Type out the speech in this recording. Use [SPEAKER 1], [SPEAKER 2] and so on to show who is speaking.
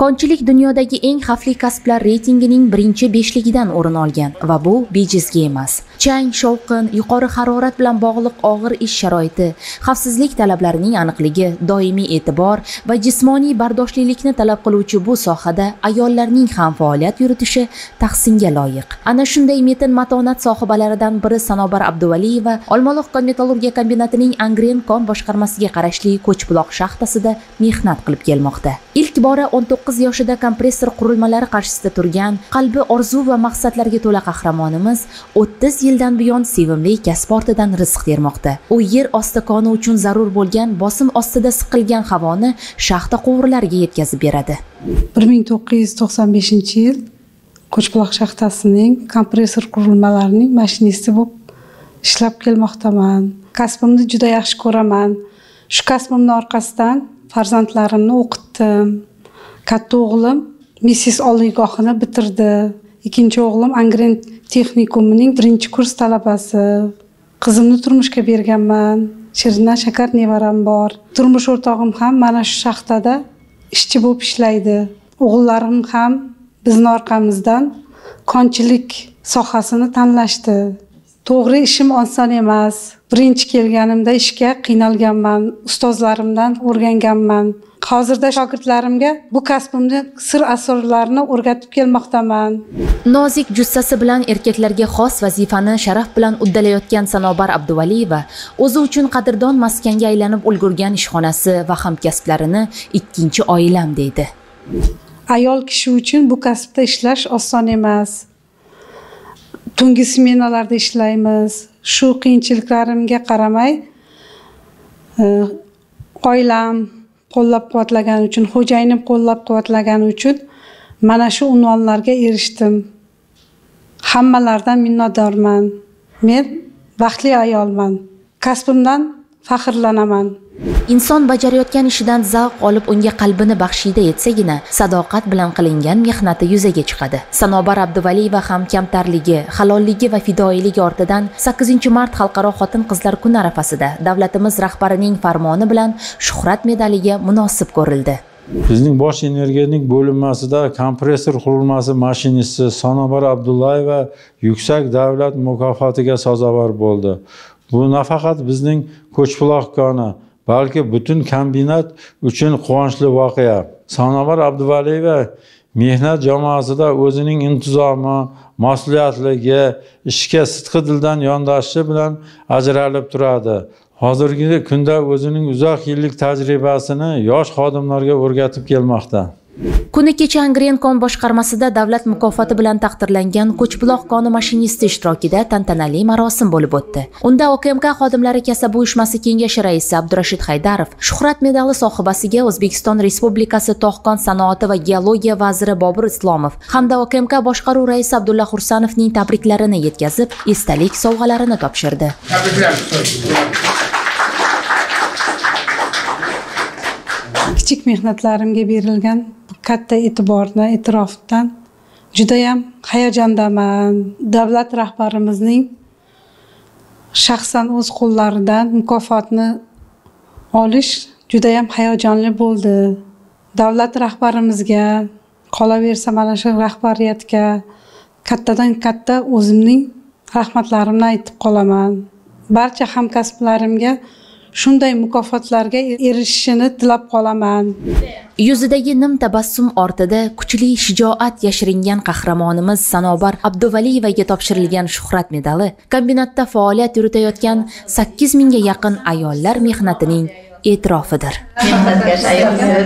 [SPEAKER 1] Konchilik dunyodagi eng xavfli kasblar reytingining birinchi 5ligidan o'rin olgan va bu bejizga emas. Chang, shovqin, yuqori harorat bilan bog'liq og'ir ish sharoiti, xavfsizlik talablarining aniqligi, doimiy e'tibor va jismoniy bardoshlilikni talab qiluvchi bu sohada ayollarning ham faoliyat yuritishi tahsinga loyiq. Ana shunday metin matonat sohibalaridan biri Sanobar Abduvaliyeva Olmaliq kon-metallurgiya kombinatining Angren kon boshqarmasiga qarashli Ko'chbuloq shaxtasida mehnat qilib kelmoqda. Ilk bora 19 yoshida kompressor qurilmalari qarshisida turgan, qalbi orzu va maqsadlarga to'la qahramonimiz 30 yildan buyon sevimli kasb ortidan rizq termoqda. U yer osti koni uchun zarur bo'lgan bosim ostida siqilgan havoni shaxta quvurlariga yetkazib beradi.
[SPEAKER 2] 1995-yil Ko'chbuloq shaxtasining kompressor qurilmalarining mashinisti bo'lib ishlab kelmoqdaman. Kasbimni juda yaxshi ko'raman. Shu kasbimning orqasidan farzandlarimni o'qitdim. Katta o'g'lim Missis oliygohini bitirdi. Ikkinchi o'g'lim Angren texnikumining 1-kurs talabasi. Qizimni turmushga berganman. Shirindan shakar nevaram bor. Turmush o'rtog'im ham mana shu shaxtada ishchi bo'lib ishlaydi. O'g'illarim ham bizni orqamizdan konchilik sohasini tanlashdi. To'g'ri, ishim oson emas. Birinchi kelganimda ishga qiynalganman, ustozlarimdan o'rganganman. Hozirda shogirdlarimga bu kasbimni sir asrorlarini o'rgatib kelmoqdaman.
[SPEAKER 1] Nozik jussasi bilan erkaklarga xos vazifani sharaf bilan uddalayotgan Sanobar Abduvaliyeva o'zi uchun qadrdon maskanga aylanib ulgurgan ishxonasi va hamkasblarini ikkinchi oilam deydi.
[SPEAKER 2] Ayol kishi uchun bu kasbda ishlash oson emas. Tungi smenalarda ishlaymiz. Shu qiyinchiliklarimga qaramay oilam qo'llab-quvvatlagani uchun, xo'jayinim qo'llab-quvvatlagani uchun mana shu unvonlarga erishdim. Hammalaridan minnatdorman. Men baxtli ayolman. Kasbimdan faxrlanaman.
[SPEAKER 1] Inson bajarayotgan ishidan zavq olib, unga qalbini baxshida etsagina, sadoqat bilan qilingan mehnati yuzaga chiqadi. Sanobar Abduvaliyeva ham kamtarligi, halolligi va fidoyiligi ortidan 8-mart Xalqaro xotin-qizlar kuni arafasida davlatimiz rahbarining farmoni bilan shuhrat medaliga munosib ko'rildi.
[SPEAKER 3] Bizning bosh energetik bo'linmasida kompressor qurilmasi mashinisti Sanobar Abdullayeva yuksak davlat mukofotiga sazovor bo'ldi. Bu nafaqat bizning Ko'chbuloq koni, balki butun kombinat uchun quvonchli voqea. Sanobar Abduvaliyeva mehnat jamoasida o'zining intizomi, mas'uliyatligi, ishga sidqi dildan yondashishi bilan ajralib turadi. Hozirgi kunda o'zining uzoq yillik tajribasini yosh xodimlarga o'rgatib kelmoqda.
[SPEAKER 1] Kuni kecha Angren kon boshqarmasida davlat mukofoti bilan taqdirlangan Ko'chbuloq koni mashinisti ishtirokida tantanali marosim bo'lib o'tdi. Unda OKMK xodimlari kasaba uyushmasi kengashi raisi Abdurashid Haydarov shuhrat medali sohibasiga O'zbekiston Respublikasi tog'-kon sanoati va geologiya vaziri Bobur Islomov hamda OKMK boshqaruv raisi Abdulla Xursanovning tabriklarini yetkazib, esdalik sovg'alarini topshirdi.
[SPEAKER 4] Tabriklar.
[SPEAKER 2] Kichik mehnatlarimga berilgan katta e'tiborni, e'tirofdan judayam hayajondaman. Davlat rahbarimizning shaxsan o'z qo'llaridan mukofotni olish judayam hayajonli bo'ldi. Davlat rahbarimizga, qolaversa mana shu rahbariyatga kattadan katta o'zimning rahmatlarimni aytib qolaman. Barcha hamkasblarimga shunday mukofotlarga erishishini tilab qolaman.
[SPEAKER 1] Yuzidagi nim tabassum ortida kuchli shijoat yashiringan qahramonimiz Sanobar Abduvaliyevaga topshirilgan shuhrat medali kombinatda faoliyat yuritayotgan 8000 ga yaqin ayollar mehnatining e'tirofidir.
[SPEAKER 5] Mehnatkash ayollar.